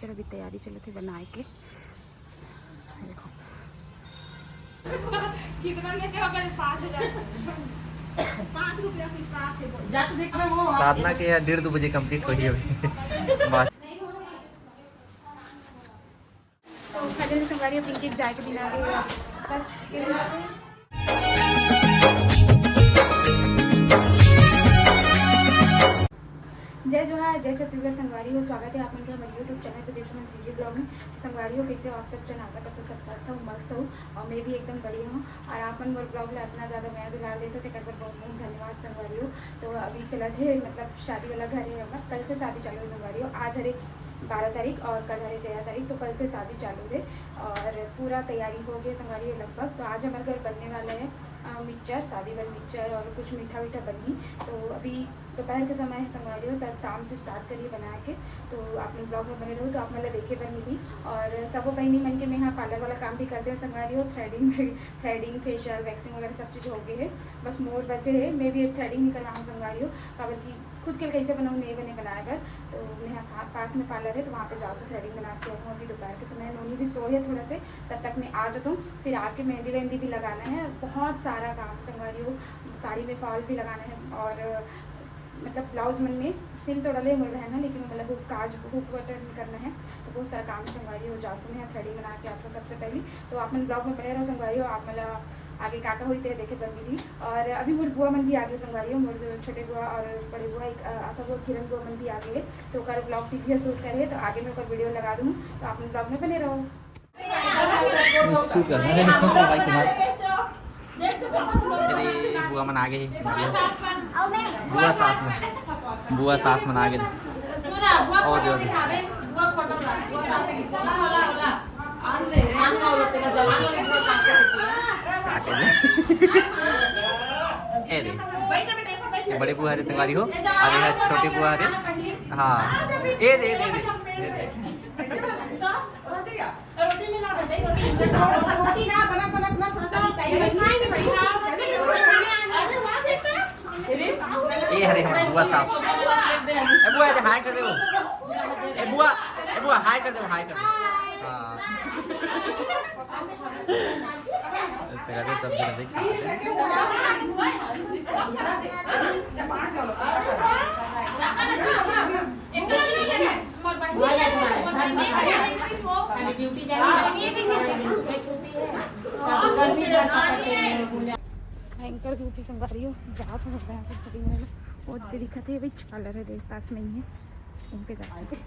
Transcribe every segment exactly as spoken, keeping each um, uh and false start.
चलो, अभी तैयारी चलत हे बनाए के। देखो। साधना के यहाँ डेढ़ दो बजे कंप्लीट होही अभी। तो खजल संगवारी पिंकी के जाए के दिन आ गई है। बस। जय जोहार, जय छत्तीसगढ़ संगवारी हो। स्वागत है आप मन के हमारे YouTube चैनल प्रदीप सुमन सीजी ब्लॉग में। संगवारी हो, कैसे हो आप सब जन? आशा करते सब स्वस्थ हो, मस्त हो और मैं भी एकदम बढ़िया हूँ। और आप मन मोर ब्लॉग ला इतना ज़्यादा मया दुलार देते हो, तेकर बर बहुत बहुत धन्यवाद संगवारी हो। तो अभी चलत हे, मतलब शादी वाला घर है हमार, कल से शादी चालू है संगवारी हो। आज हरे बारह तारीख और कल हरे तेरह तारीख, तो कल से शादी चालू है और पूरा तैयारी हो गई संगवारी हो लगभग। तो आज हमारे घर बनने वाला है अ, मिक्सचर, शादी बर मिक्सचर और कुछ मीठा वीठा बनही। तो अभी दोपहर के समय है संगवारी हो, शायद शाम से स्टार्ट करिए बना के। तो आप मन ब्लॉग में बने रहो तो आप मन ला देखे बर मिली। और सबो बहिनी मन के मैं यहाँ पार्लर वाला काम भी करते हैं संगवारी हो, थ्रेडिंग थ्रेडिंग फेशियल वैक्सिंग वगैरह सब चीज़ हो गई है। बस मोर बचे है, मैं भी थ्रेडिंग नहीं करवाऊँ संगवारी हो, काबर कि खुद के लिए कैसे बनाऊँ, नहीं बने बनाए बर। तो मैं यहाँ साथ पास में पार्लर है, तो वहाँ पे जाओ तो थ्रेडिंग बना के आऊँ। अभी दोपहर के समय नोनी भी सोए है थोड़ा से, तब तक मैं आ जाता हूँ। फिर आके मेहंदी वेहंदी भी लगाना है, बहुत सारा काम संगवारी हो। साड़ी में फॉल भी लगाना है और मतलब ब्लाउज मन में सिल तो डले मोर बहन है, लेकिन मतलब हुक काज हुक बटन करना है, तो बहुत सारा काम संगवारी हो। जाओ तो मैं यहाँ थ्रेडिंग बना के आती हूँ सबसे पहले। तो आप मन ब्लॉग में बने रहो संगवारी हो, आप मतलब आगे का का होई ते देखे बर मिली। और अभी मोर बुआ मन भी आगे संगवारी हो, मोर जो छोटे बुआ और बड़े बुआ, एक अ, आशा बुआ, किरण बुआ मन भी आगे है। तो ओकर ब्लॉग पीछे शूट करे, तो आगे मैं ओकर वीडियो लगा दूँ, तो आप मन ब्लॉग में बने रहो। शूट कर, मैंने लिखा से भाई कुमार। अरे बुआ मन आगे ही। बुआ सास मन, बुआ सास मन आगे। और जो ए रे, ये बड़े बुआ हरे संगवारी हो, अरे है छोटे बुआ हरे। हाँ, ए दे, ए दे, ए दे। ए हरे हमर बुआ सास। ए बुआ, ए हाय कर दे वो। ए बुआ, ए बुआ, हाय कर दे वो, हाय कर दे। हाँ। ऐसे करके सब जने देख। भयंकर धूप ही संगवारी हो, जात हो गया सब कटिंग में। वो दे दिखत है भाई, पार्लर है देख पास में ही है, वहीं पे जाते हैं।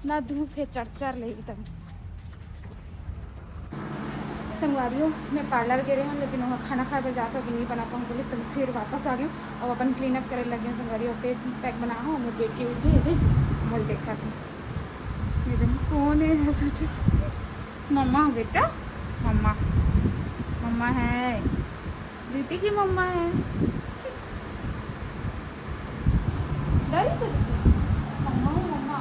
ना धूप है, चढ़ चढ़ ले एकदम। संगवारी हो, मैं पार्लर गे रहे हूँ, लेकिन वहाँ खाना खाए बर जात हो कि नहीं बना पाऊँ बोलिस, तो मैं फिर वापस आ गई हूँ। अब अपन क्लीन अप करे लगे हूँ संगवारी हो, फेस पैक बना हो, मैं बेटी उठी है, देख, मोल देखा था। एकदम कौन है, है सोचे तो। मम्मा हो बेटा, मम्मा, मम्मा है, दीदी की मम्मा है। डरी तो दीदी, मम्मा हो मम्मा।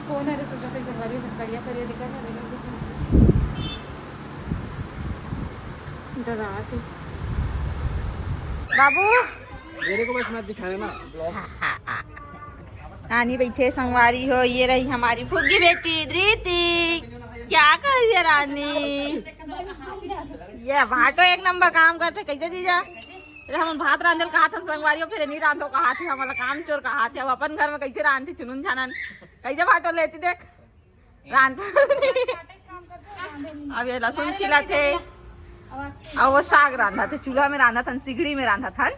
कौन है रे, सोचा तो संगवारी हो, सब करिया करिया दिखा था, देखो। डरा के। बाबू। मेरे को बस मत दिखाना ना, ब्लॉग। रानी बैठे संगवारी हो, ये रही हमारी फुग्गी बेटी धृति। क्या कर रही है रानी? ये भाटो एक नंबर काम करथे, कैसे जीजा? अरे हम भात रांधे ल कहाथन संगवारी हो, फिर नहीं रांधो कहाथे, हमला काम चोर कहाथे। अब अपन घर में कैसे रांधथे चुनुन छानन, कैसे भाटो लेती देख। रांध। अब ये लहसुन छिलाथे। अब वो साग रांधथे, चूल्हा में रांधथन, सिगड़ी में रांधथन।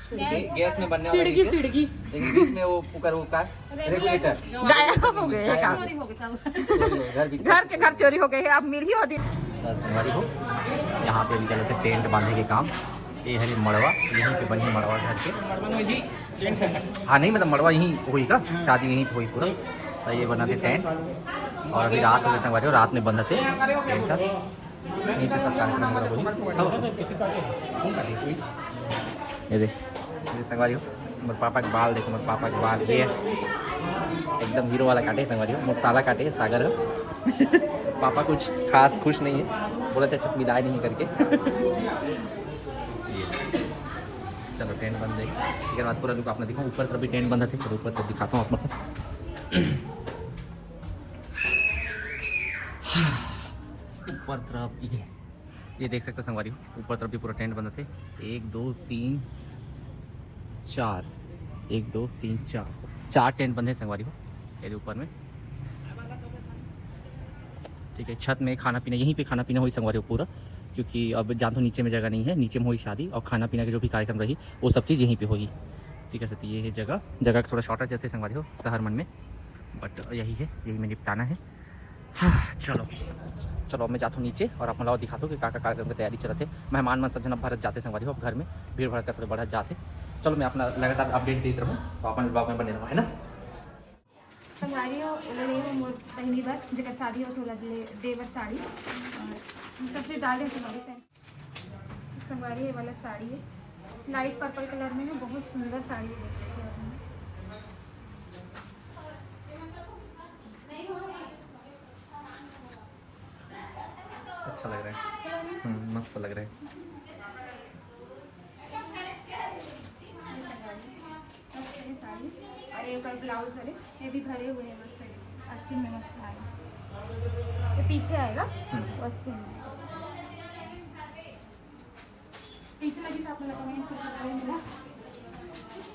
गे-, गैस में बनने वाला सिड़गी, गैस है। सिड़गी। लेकिन बीच में वो कुकर, वो का रेगुलेटर गायब हो गए हैं। चोरी हो गए सब। चोरी हो गए, घर भी घर के घर चोरी हो गए हैं, अब मिल ही हो दिन। तो संगवारी हो, यहाँ पे अभी चलत हे टेंट बांधे के काम। ये हरे मड़वा, यहीं पे बनी मड़वा घर के। हाँ, नहीं, मतलब, मड़वा यहीं होई का? शादी यहीं पे होई पूरा। तो ये बनत हे टेंट, और अभी रात हो गए संगवारी हो, रात में बंधत हे टेंट का। यहीं पे सब कार्यक्रम वगैरह होई। ये देख, ये संगवारी हो, मोर पापा के बाल देखो, मोर पापा के बाल, ये एकदम हीरो वाला काटे हे संगवारी हो, मोर साला काटे हे, सागर हो। पापा कुछ खास खुश नहीं है, बोलत हे अच्छे से मिलाए नहीं करके। चलो, टेंट बंध जाही। ठीक है, बाद पूरा लुक आप मन ला दिखाऊँ। ऊपर तरफ भी टेंट बंधत हे। चलो, ऊपर तरफ दिखाता हूँ आप मन ला। ऊपर तरफ ये, ये देख सकते हो संगवारी हो, ऊपर तरफ भी पूरा टेंट बंधत हे। एक, दो, तीन, चार, एक, दो, तीन, चार, चार टेंट बंधे हे संगवारी हो, ये ऊपर में। ठीक है, छत में खाना पीना, यहीं पे खाना पीना होही संगवारी हो पूरा, क्योंकि अब जान तो नीचे में जगह नहीं है, नीचे में होही शादी और खाना पीना के जो भी कार्यक्रम रही, वो सब चीज़ यहीं पे होही। ठीक है, सती ये है जगह, जगह थोड़ा शॉर्ट रह जाते संगवारी हो शहर मन में, बट यही है, यही में निपटाना है। हाँ, चलो, चलो, अब मैं जाता हूँ नीचे और आप मन ला दिखाता हूँ कि का का कार्यक्रम की तैयारी चलत हे। मेहमान मन सब झन अब भरत जाते संगवारी हो, अब घर में भीड़ भड़का थोड़ा बढ़त जाते। चलो, मैं अपना लगातार अपडेट देत रहूँ, तो अपन ब्लॉग में बने रहो, है ना। संगवारी हो, एला ले हो मोर बहिनी बर, जेकर शादी हो, तो ओला ले दे बर साड़ी। और ये सब चीज डाल दे संगवारी। संगवारी, ये वाला साड़ी है, लाइट पर्पल कलर में है, बहुत सुंदर साड़ी है, देख सकते हो आप। अच्छा लग रहा है। अच्छा लग रहा है? हम्म, मस्त लग रहा है। ये साड़ी। और ये ओकर ब्लाउज हरे, ये भी भरे हुए हैं, मस्त है, आस्तीन में मस्त आएगा। ये पीछे आएगा, हम्म। आस्तीन में। इसी वजह से आप लोग कमेंट करके बोले मिला।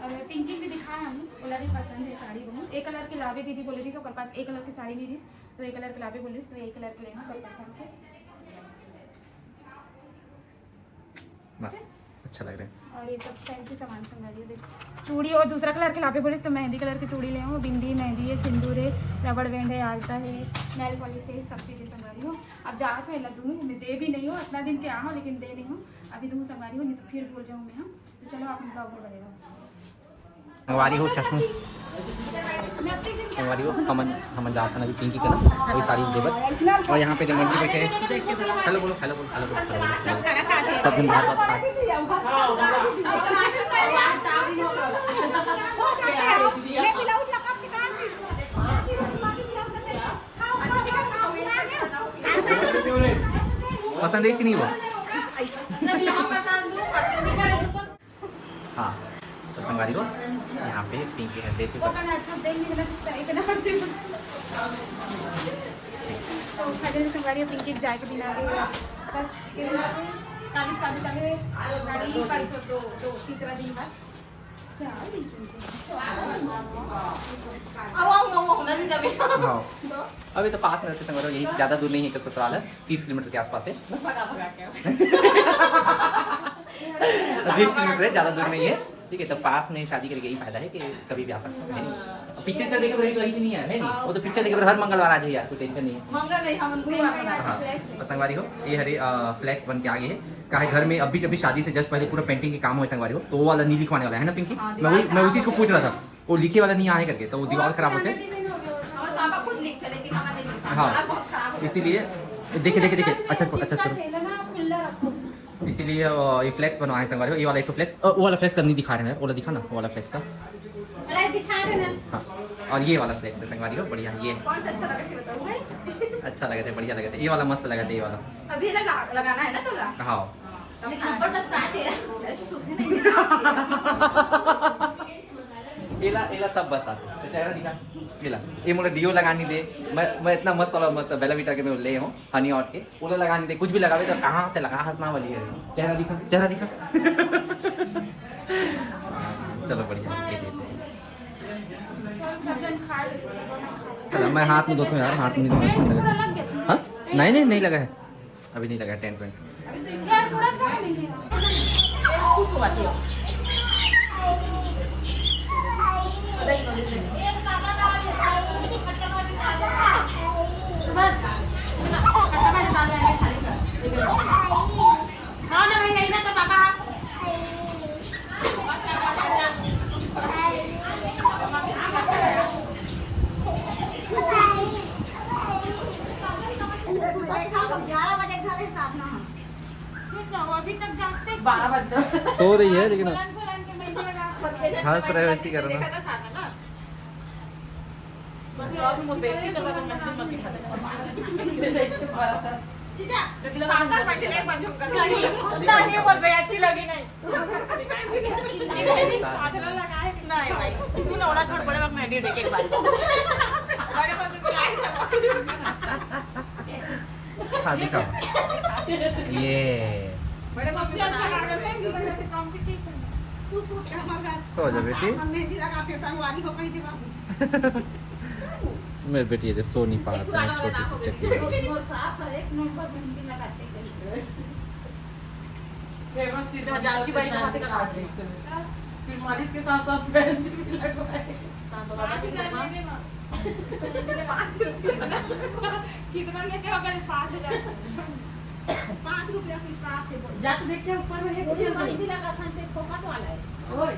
और पिंकी भी दिखाया हम, ओला भी पसंद है साड़ी बहुत। एक कलर के लावे दीदी बोले रही, तो ओकर पास एक कलर की साड़ी नहीं रही, तो एक कलर के लावे बोले, तो एक कलर के लेना ओकर पसंद से। मस्त, अच्छा लग रहा है। और ये सब फैंसी सामान संभालिए, देख, चूड़ी और दूसरा कलर के लावे बोले, तो मेहंदी कलर की चूड़ी ले आऊँ, बिंदी, मेहंदी है, सिंदूर है, रबड़ बैंड है, आलता है, नेल पॉलिश है, सब चीज़ें संभाली हूँ। अब जात हूँ, एला दूँ, मैं दे भी नहीं हूँ, इतना दिन के आ हूँ लेकिन दे नहीं हूँ, अभी दूँ संगवारी हूँ, नहीं तो फिर भूल जाऊँ मैं। हाँ, तो चलो, आप ब्लॉग में बने रहो। संगवारी हो, चश्मू। संगवारी हो, हमन, हमन जात हन अभी पिंकी करा, वही साड़ी देबत। और यहाँ पे जो मंडी बैठे हैं, हेलो बोलो, हेलो बोलो, हेलो बोलो, हेलो बोलो। सब दिन बात बात खा। पसंद है कि नहीं वो? हाँ, तो संगवारी हो, यहाँ पे पिंकी है, देखो। तो फाइनली संगवारी, पिंकी जाए के दिन आ गई है। बस, काली शादी चले, काली परसों दो, दो, तीसरा दिन बाद। हाँ। अभी तो पास में रहते संगवारी हो, यही से ज़्यादा दूर नहीं है, एक ससुराल है, तीस किलोमीटर के आसपास है। भगा भगा के। बीस किलोमीटर है, ज़्यादा दूर नहीं है। ठीक है, तो पास में शादी करके यही फायदा है कि कभी भी आ सकते हैं, है नहीं? अब पिक्चर चल देखे रही तो यही नहीं है, है नहीं? वो तो पिक्चर देखे हर मंगलवार आ जाइए यार, कोई टेंशन नहीं है। मंगल नहीं, हम गुरुवार मनाते हैं। हाँ, और संगवारी हो, ये हरे फ्लेक्स बन के आ गए हैं। काहे घर में अभी, अभी शादी से जस्ट पहले पूरा पेंटिंग के काम हुआ है संगवारी हो, तो वो वाला नहीं लिखवाने वाला है ना पिंकी? हाँ, मैं वही, दीवार मैं उसी खराब को पूछ रहा था, वो लिखे वाला नहीं आए करके, तो वो दीवार खराब होते। हमारे पापा खुद लिखते, लेकिन हमारा नहीं लिखता। हाँ, हमारा बहुत खराब होता है। इसीलिए देखे, देखे, देखे, अच्छा से, अच्छा से करो। इसीलिए, अ, ये फ्लेक्स बनवाए संगवारी हो, ये वाला एक ठो फ्लेक्स, अ, वो वाला फ्लेक्स तब नहीं दिखा रहे हैं, वो वाला दिखा ना, वो वाला फ्लेक्स था। अरे, बिछा देना। हाँ, और ये वाला फ्लेक्स है संगवारी हो, बढ़िया, ये। कौन सा अच्छा लगा थे, बताओ भाई। अच्छा लगा थे, बढ़िया लगा थे, ये वाला मस्त लगा थे, ये वाला। अभी लगा, लगाना है ना थोड़ा। हाँ। हाँ, तब लेकिन ऊपर बस साथ है। अरे, तो सूखे नहीं। एला, एला सब बस आते। तो चेहरा दिखा। एला, ये मोला डियो लगानी दे। मैं, मैं इतना मस्त वाला, मस्त बेला विटा के मैं ले हूँ, हनी ऑट के। ओला लगानी दे, कुछ भी लगावे तो कहाँ ते लगा, हंसना वाली है। चेहरा दिखा, चेहरा दिखा। चलो बढ़िया, ये दे। चलो, मैं हाथ में धोता हूँ यार, हाथ में नहीं धोना अच्छा लगेगा। हाँ? नहीं, नहीं, नहीं लगा है। अभी नहीं लगा टेंट वेंट। सुन ना, वो अभी तक जागते हैं। बारह बजते। सो रही है लेकिन हंस रहे हो, ऐसी करो ना। बस और तुम बेइज्जती कर रहा था, मैं मत दिखा दे। जीजा, सात आठ बजे एक बार झुमका। नहीं, नहीं, बोल बे, अच्छी लगी नहीं। साधना लगा है कि नहीं भाई? इसमें ना ओला छोड़, बड़े वक्त मेहंदी देखे एक बार। बड़े वक्त को लाइक। हाँ, दिखा। ये। बड़े बाबू सबसे अच्छा लगा है। सो जा बेटी। मेरी बेटी ये सो नहीं पा रही, छोटी सी चट्टी है। फिर मालिश के साथ साथ मेहंदी भी लगवाए। पाँच हजार में दे, माँ। पाँच रुपये। कितना लेते हो? अगर पाँच हजार। पाँच रुपया से स्टार्ट है। जा तो देख के ऊपर में है, वो भी किचन में। भी लगा था, से फोकट वाला है। ओए।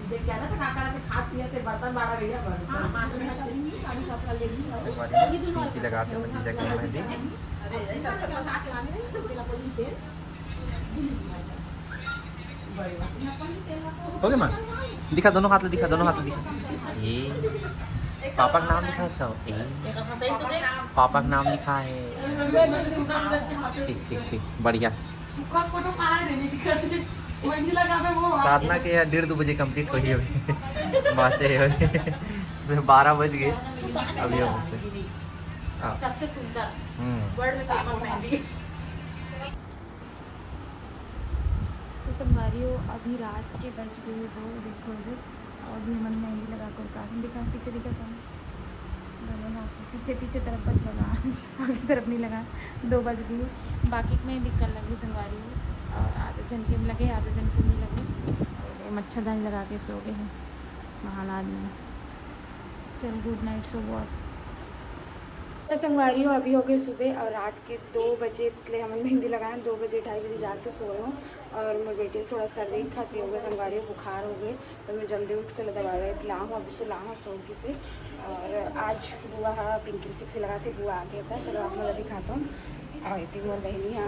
देख क्या ना, तो काका के खात पिए से बर्तन बाड़ा भैया, बर्तन। हाँ, पाँच रुपया का लेंगी, साड़ी कपड़ा लेंगी। एक बार ये टीकी लगा के भतीजा की मेहंदी। अरे, ऐसा अच्छा बता के लाने नहीं, तो तेरा कोई तेल। हो गया माँ? दिखा, दोनों हाथ ले दिखा, दोनों हाथ ले दिखा। ये पापा का नाम लिखा है इसका। ए, पापा का नाम लिखा है। ठीक, ठीक, ठीक, बढ़िया। साधना के यहाँ डेढ़ दो बजे कंप्लीट होही अभी। बाँचे हे अभी। बारह बज गए अभी हम से। हाँ। सबसे सुंदर, हम्म। वर्ल्ड में फेमस मेहंदी। तो संगवारी हो, अभी रात के बज गए दो, देखो इधर। और अभी हमन मेहंदी लगा कर उतारन, दिखा, पीछे दिखा सब, दोनों हाथ में, पीछे, पीछे तरफ बस लगा, आगे तरफ नहीं लगा। दो बज गए, बाकी के मेहंदी कल लगी संगवारी हो, और आधे झन के में लगे, आधे झन के नहीं लगे। और ये मच्छरदानी लगा के सो गए हैं महान आदमी। चल, गुड नाइट, सो आप। तो संगवारी हो, अभी हो गए सुबह और रात के दो बजे ले हमन मेहंदी लगाए, दो बजे, ढाई बजे जाके सोए हो। और मोर बेटी ल थोड़ा सर्दी खांसी हो गए संगवारी हो, बुखार हो गए, तो मैं जल्दी उठ के ले दवाई ववाई पिला हूँ, अभी सुला हूँ सो के से। और आज बुआ हा पिंकी सिक्स लगा थे, बुआ आ गया था, चलो आप लोग दिखाता हूँ। और इतनी मोर बहनी हा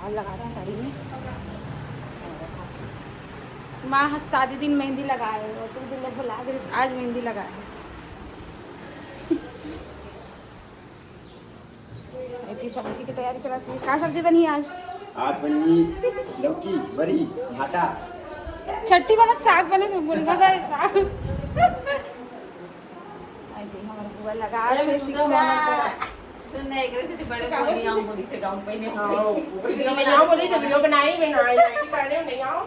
हार लगा था साड़ी में। माँ हा शादी दिन मेहंदी लगाए हो, तू दिन में भुला गई, आज मेहंदी लगाए हो। इतनी सब्जी की तैयारी चला रही है। का सब्जी बनी आज? आज बनी लौकी, बरी, भाटा। छट्टी वाला साग बने थे, मुनगा का साग। आई देखो, हमारे बुआ लगा अरे, के मैं सुनता हूँ, शिक्षा। सुन ना, एक से बड़े बोली, आऊँ बोली से गाँव पे नहीं हाँ, आऊँ। वो वीडियो बना, वीडियो बनाई, मैं ना आई, आई, पहले नहीं आओ।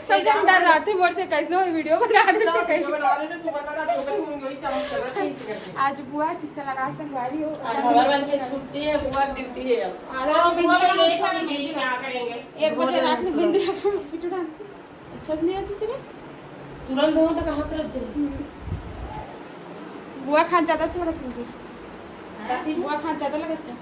सब जन डर रहा थे मोर से, कैसे हो वीडियो बना दे, तो वीडियो कैसे बना दे, तो सुबह का रात को वही चमक चमक के करके। आज बुआ शिक्षा लगा संगवारी हो। आज हमारे वाली की छुट्टी है, बुआ ड्यूटी है अब। हाँ, बुआ का लेट होने के लिए क्या करेंगे? एक बजे रात में बिंदी पिटू डाल। अच्छा से नहीं अच्छे से रे? तुरंत धो तो कहाँ से रख जाए? बुआ खान ज्यादा अच्छा लगता है। हाँ? बुआ खान ज्यादा लगता है।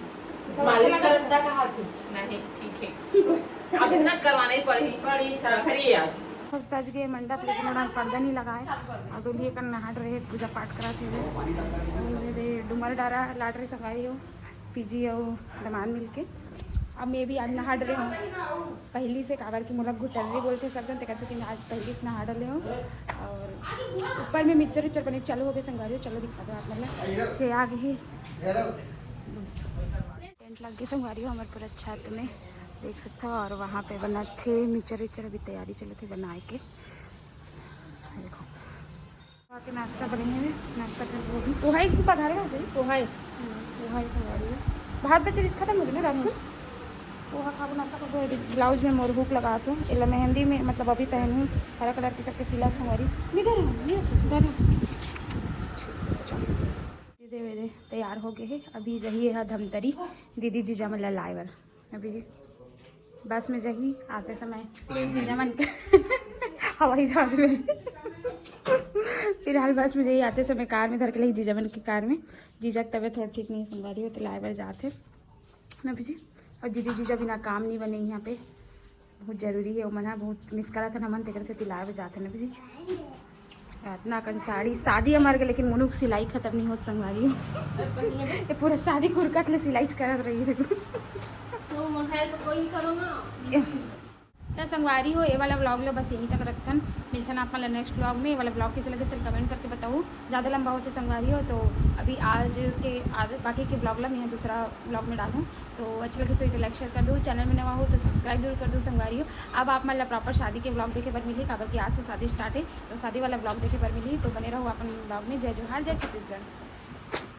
मालिश करता कहाँ थे? नहीं, ठीक है। अब इतना करवाना ही पड़ी। बड़ी अच्छा, खरी है आज। सब सज गए मंडप, लेकिन उन्होंने पर्दा नहीं लगाए। और दुल्हे का नहा रहे, पूजा पाठ करा थे। और ये डुमर डारा लाटरी संगाई हो, पीजी और दमान मिलके। अब मैं भी आज नहा डरे हूँ पहली से, काबर कि मोला घुटर्री बोलते सब जन, तेकर से कि मैं आज पहली से नहा डले हूँ। और ऊपर में मिक्सचर उच्चर बने चालू हो गए संगवारी हो, चलो दिखा दो आप, मतलब से आ गए। टेंट लग गए संगवारी हो हमारे पूरा छत में, देख सकते हो। और वहाँ पे बना थे मिक्सचर उच्चर, अभी तैयारी चलत हे बनाए के। देखो, वहाँ के नाश्ता बने हुए, नाश्ता कर वो भी। पोहा एक भी पधारे हो गई? पोहा है। हम्म, पोहा ही संगवारी हो। भात बचे जिस खत्म हो गया ना रात को। पोहा खाबो, नाश्ता करबो। ब्लाउज में मोर हुक लगा तो एला मेहंदी में, मतलब अभी पहनूँ, हरा कलर के करके सिला संगवारी। इधर है, ये इधर है। ठीक है, चलो। दे दे, तैयार हो गए है। अभी जही है धमतरी, दीदी जीजा मन ला लाए बर। अभी जी बस में जही, आते समय plane में। जीजा मन के हवाई जहाज में। फिलहाल बस में जही, आते समय कार में धर के लही जीजा मन के कार में। जीजा की तबीयत थोड़ा ठीक नहीं है संगवारी हो, तो लाए बर जाते ना अभी जी। और दीदी जीजा बिना काम नहीं बने यहाँ पे, बहुत जरूरी है, ओमन ह बहुत मिस करत हन हमन, तेकर सेती लाए बर जात हन अभी जी। इतना कन साड़ी, शादी हमारे के, लेकिन मुनुक सिलाई खत्म नहीं हो संगवारी। ये पूरा शादी कुरकत ले सिलाई करत रही देखो। तो मोर help कोई करो ना। ए। त संगवारी हो, ये वाला vlog ला बस यहीं तक रखथन। मिलथन आप मन ला next vlog में। ये वाला vlog कैसे लगे, सिर्फ comment करके बताओ। ज़्यादा लंबा होते संगवारी हो, तो अभी आज के आगे, बाकी के vlog ला मैं दूसरा vlog में डालूँ। तो अच्छा लगे सो तो like share कर दो, channel में नवा हो तो subscribe जरूर कर दो संगवारी हो। अब आप मन ला proper शादी के vlog देखे बर मिलही, काबर कि आज से शादी start है, तो शादी वाला vlog देखे बर मिलही। तो बने रहो अपन vlog में। जय जोहार, जय छत्तीसगढ़।